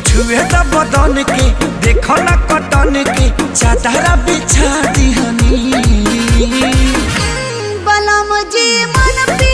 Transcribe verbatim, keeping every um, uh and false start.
छुए त बदन के, देखो ना कटन के, चादरा बिछा दिहनी। बलम जी मन पी